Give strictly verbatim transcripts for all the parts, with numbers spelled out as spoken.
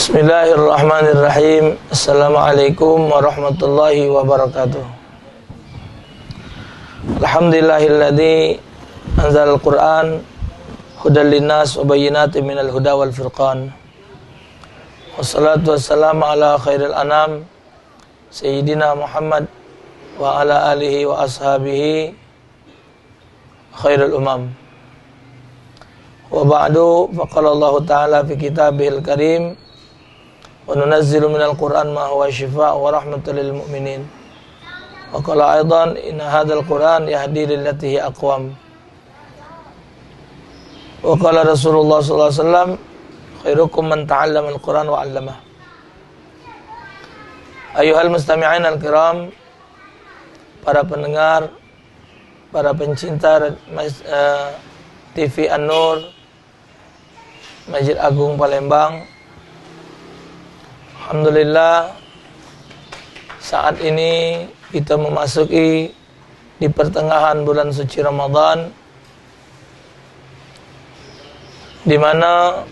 Bismillahirrahmanirrahim. Assalamualaikum warahmatullahi wabarakatuh. Alhamdulillahilladzi anzalal Qur'an hudal linnas wa bayyinatin minal huda wal furqan. Wassalatu wassalamu ala khairil anam, Sayyidina Muhammad wa ala alihi wa ashabihi khairul umam. Wa ba'du, faqala Allahu ta'ala fi kitabihil karim, wa nunazzilu minal Qur'an ma huwa shifa wa rahmatul lil mu'minin. Wa qala aidan, inna hadzal Qur'an yahdi lillati hiya aqwam. Wa qala Rasulullah sallallahu alaihi wasallam, khairukum man ta'allamal Qur'an wa 'allamah. Ayuhal mustami'in al-kiram, para pendengar, para pencinta mas- eh, T V An-Nur, Masjid Agung Palembang. Alhamdulillah, saat ini kita memasuki di pertengahan bulan suci Ramadan, di mana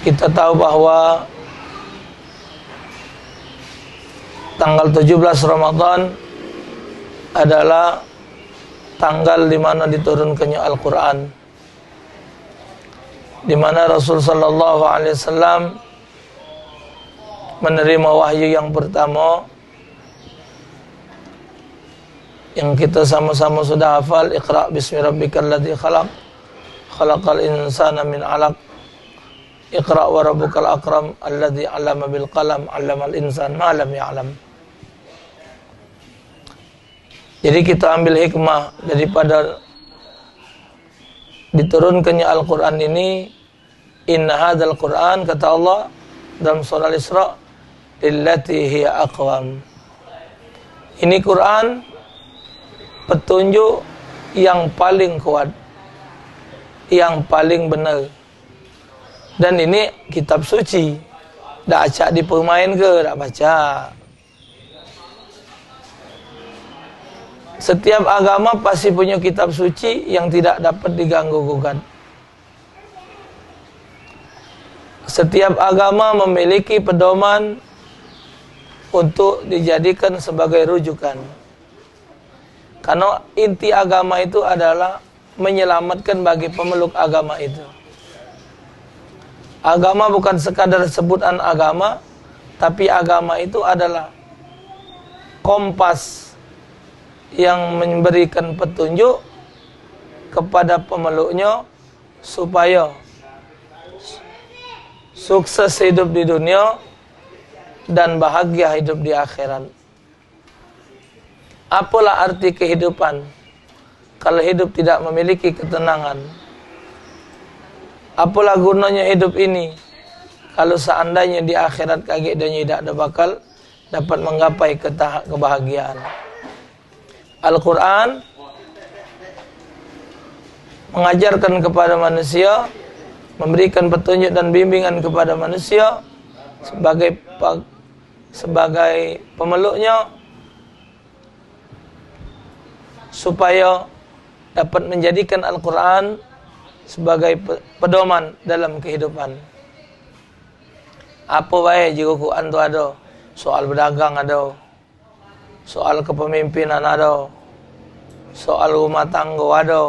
kita tahu bahwa tanggal tujuh belas Ramadan adalah tanggal di mana diturunkannya Al-Quran, di mana Rasul sallallahu alaihi wasallam menerima wahyu yang pertama, yang kita sama-sama sudah hafal, "Iqra bismi rabbikal ladzi khalaq, khalaqal insana min 'alaq, iqra wa rabbukal akram, alladzi 'allama bil qalam, 'allamal insana ma lam ya'lam." Jadi kita ambil hikmah daripada diturunkannya Al-Quran ini, "Inna hadzal Qur'an," kata Allah dalam surah Al-Isra, "lillati hiya aqwam." Ini Quran petunjuk yang paling kuat, yang paling benar. Dan ini kitab suci. Dak acak dipermainke, dak pacak. Setiap agama pasti punya kitab suci yang tidak dapat diganggu gugat. Setiap agama memiliki pedoman untuk dijadikan sebagai rujukan. Karena inti agama itu adalah menyelamatkan bagi pemeluk agama itu. Agama bukan sekadar sebutan agama, tapi agama itu adalah kompas yang memberikan petunjuk kepada pemeluknya supaya sukses hidup di dunia dan bahagia hidup di akhirat. Apalah arti kehidupan kalau hidup tidak memiliki ketenangan? Apalah gunanya hidup ini kalau seandainya di akhirat kagek dan idak ada bakal dapat menggapai ke tahap kebahagiaan? Al-Quran mengajarkan kepada manusia, memberikan petunjuk dan bimbingan kepada manusia sebagai pa- sebagai pemeluknya, supaya dapat menjadikan Al-Quran sebagai pe- pedoman dalam kehidupan. Apa bae jiko Quran tu ada, soal bedagang ada, soal kepemimpinan ada, soal rumah tangga ada,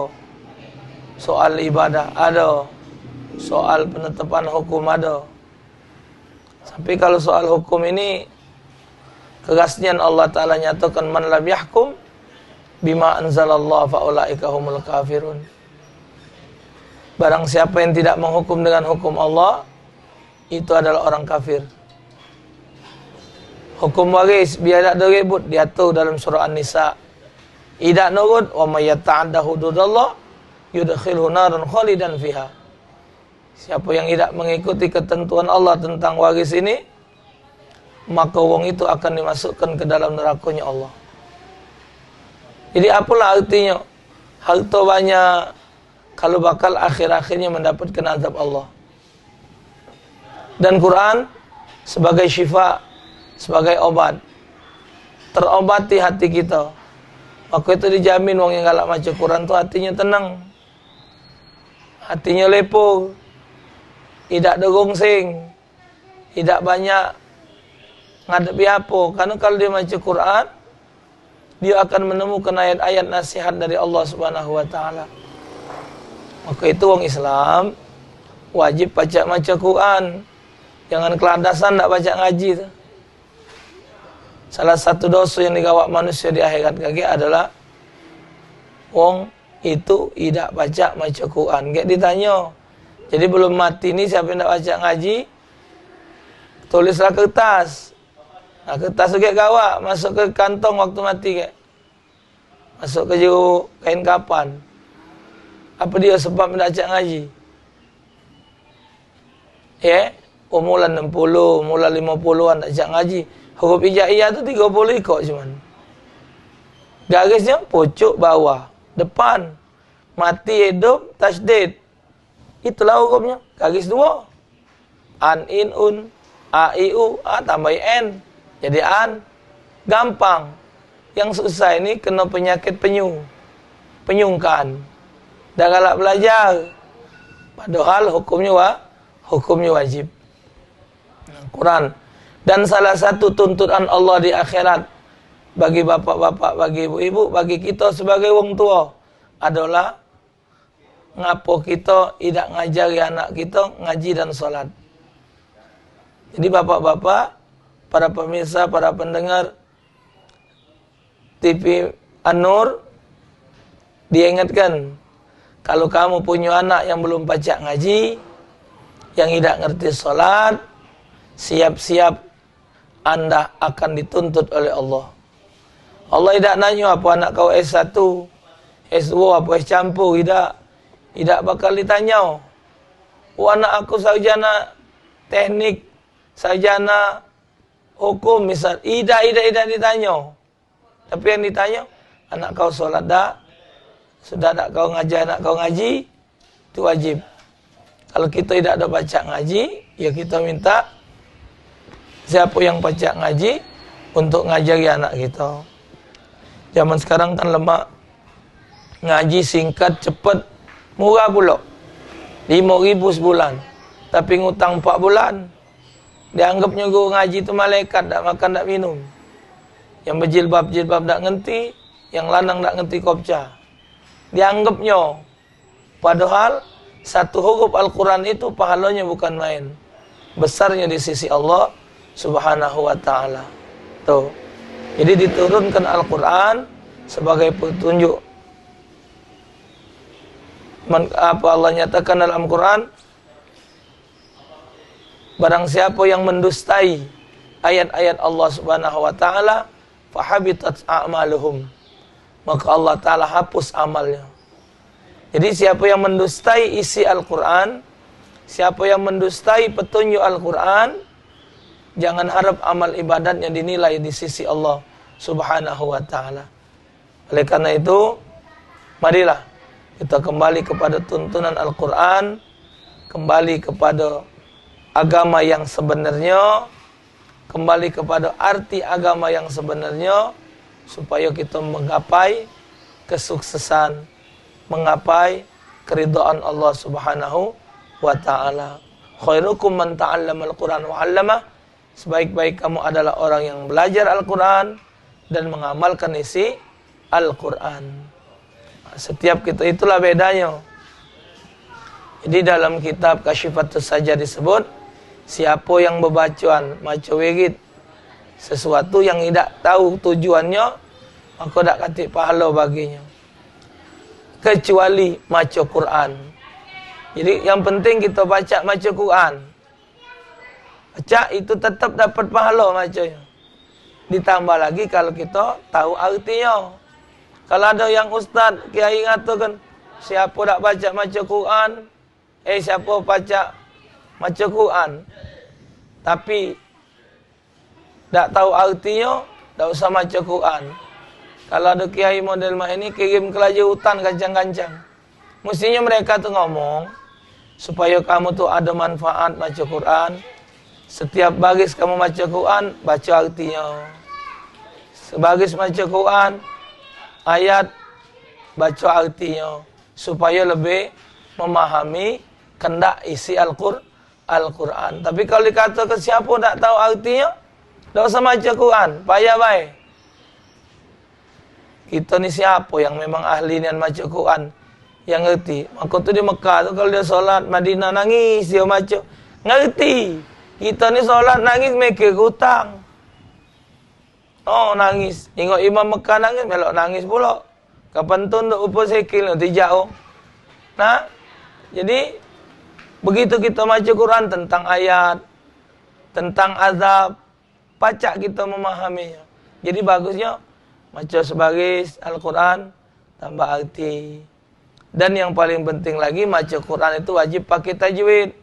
soal ibadah ada, soal penetapan hukum ada. Tapi kalau soal hukum ini, keras nian Allah Ta'ala nyatakan, "Man lam yahkum bima anzalallah fa ulaika humul kafirun." Barang siapa yang tidak menghukum dengan hukum Allah, itu adalah orang kafir. Hukum waris, biar dak ada ribut, diatur dalam surah An-Nisa. Idak nurut, "Wa may yata'adda hududallah yudkhilhu naran khalidan fiha." Siapa yang idak mengikuti ketentuan Allah tentang waris ini, maka wong itu akan dimasukkan ke dalam nerakanya Allah. Jadi apalah artinya harta banyak kalau bakal akhir-akhirnya mendapatkan azab Allah? Dan Quran sebagai syifa, sebagai obat, terobati hati kita. Maka itu dijamin wong yang galak maca Quran tu hatinya tenang, hatinya lepo, idak ado gongseng, idak banyak ngadepi apo. Karena kalau dia maca Quran, dia akan menemukan ayat-ayat nasihat dari Allah Subhanahu wa Ta'ala. Maka itu wong Islam wajib pacak maca Quran. Jangan keladasan dak pacak ngaji tu. Salah satu doso yang digawa manusia di akhirat kagek adalah wong itu idak pacak maca Quran. Gek ditanyo, "Jadi belum mati ni siapo yang dak pacak ngaji? Tulislah kertas." Nah, kertas tu gek gawa masuk ke kantong waktu mati gek. Masuk ke jero kain kapan. Apa dia sebab dak cak ngaji? Ye, umur la enam puluh, umur la lima puluhan dak cak ngaji. Huruf hijaiyah tu tiga puluh ikok cuman. Garisnyo pucuk bawah, depan, mati, hidup, tasydid. Itulah hukumnyo. Garis duo. An, in, un. A, i, u. A, tambahi n. Jadi an. Gampang. Yang susah ini kena penyakit penyu. Penyungkan. Dak galak belajar. Padahal hukumnyo wa-, hukumnyo wajib. Quran. Dan salah satu tuntutan Allah di akhirat bagi bapak-bapak, bagi ibu-ibu, bagi kita sebagai wong tua adalah ngapo kito idak ngajari anak kito ngaji dan solat? Jadi, bapak-bapak, para pemirsa, para pendengar T V An-Nur, diingatkan, kalau kamu punya anak yang belum pacak ngaji, yang idak ngerti solat, siap-siap anda akan dituntut oleh Allah. Allah idak nanyo apo anak kau S satu, S duo, apo S campur, idak. Idak bakal ditanyo. Oh, anak aku sarjana teknik, sarjana hukum, misal. Idak, idak, idak ditanyo. Tapi yang ditanyo, anak kau solat dak? Sudah dak kau ngajar anak kau ngaji? Itu wajib. Kalau kito idak ado pacak ngaji, ya kito minta siapo yang pacak ngaji untuk ngajari anak kito. Zaman sekarang kan lemak, ngaji singkat, cepet, murah pulo. Limo ribu sebulan. Tapi ngutang empat bulan. Dianggapnyo guru ngaji tu malaikat, dak makan, dak minum. Yang bejilbab-jilbab dak ngenti, yang lanang dak ngenti kopca. Dianggapnyo. Padahal satu huruf Al-Quran itu pahalonyo bukan main. Besarnyo di sisi Allah Subhanahu wa Ta'ala. Tuh. Jadi diturunkan Al-Quran sebagai petunjuk. Men-, apa Allah nyatakan dalam Quran, barang siapo yang mendustai ayat-ayat Allah Subhanahu wa Ta'ala, fahabitat a'maluhum. Maka Allah Ta'ala hapus amalnya. Jadi, siapo yang mendustai isi Al-Quran, siapo yang mendustai petunjuk Al-Quran, jangan harap amal ibadatnya dinilai di sisi Allah Subhanahu wa Ta'ala. Oleh karena itu, marilah kita kembali kepada tuntunan Al-Quran, kembali kepada agama yang sebenarnya, kembali kepada arti agama yang sebenarnya, supaya kita menggapai kesuksesan, menggapai keridhaan Allah Subhanahu wa Ta'ala. "Khairukum man ta'allamal Qur'an wa 'allamah." Sebaik-baik kamu adalah orang yang belajar Al-Quran dan mengamalkan isi Al-Quran. Setiap kita itulah bedanya. Jadi, dalam kitab Kasyifatus Saja disebut, siapo yang bebacoan, maco wirid, sesuatu yang idak tahu tujuannya, maka dak katik pahalo baginya. Kecuali maco Quran. Jadi, yang penting kita baca, maco Quran. Pacak itu tetap dapat pahalo maconyo. Ditambah lagi kalau kito tahu artinyo. Kalau ado yang ustaz, kiai ngatokan, siapo dak pacak maco Quran, eh, siapo pacak maco Quran, tapi dak tahu artinyo, dak usah maco Quran. Kalau ado kiai model mak ini, kirim ke laju hutan kancang-kancang. Mestinyo mereka tu ngomong, supaya kamu tu ado manfaat maco Quran. Setiap baris kamu maco Quran, baco artinyo. Sebaris maco Quran, ayat, baco artinyo. Supaya lebih memahami kendak isi Al-Qur-, Al-Quran. Tapi kalau dikatakan siapa tak tahu artinya, tak usah baca Quran, payah baik. Kita ni siapa yang memang ahli nian baca Quran, yang ngerti? Maka tu di Mekah tu kalau dia solat, Madinah nangis dia baca. Ngerti. Kita ni solat nangis mikir utang. Oh, nangis. Ingat imam Mekah nangis, melok nangis pula. Kapan tu untuk upo sikil tu tijak oh. Nah, jadi begitu kita baca Quran tentang ayat, tentang azab, pacak kita memahaminya. Jadi bagusnya baca sebaris Al-Quran tambah arti. Dan yang paling penting lagi, baca Quran itu wajib pakai tajwid.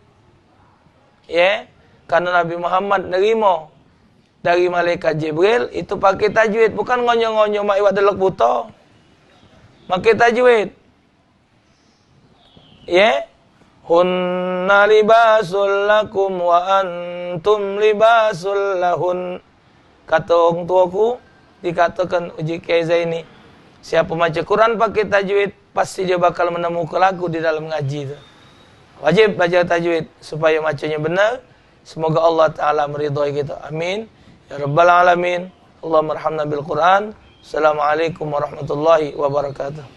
Ya, karena Nabi Muhammad nerima dari malaikat Jibril itu pakai tajwid, bukan ngonyo-ngonyo mak iwak delok buta. Pakai tajwid. Ya. Hunna libasul lakum wa antum libasul lahun. Kata orang tuaku, dikatakan uji Kiai Zaini, siapa baca Quran pakai tajwid, pasti dia bakal menemukan lagu di dalam ngaji tu. Wajib baca tajwid supaya macanya benar. Semoga Allah Taala meridhai kita. Amin ya rabbal alamin. Allahumma arhamna bil Quran. Assalamualaikum warahmatullahi wabarakatuh.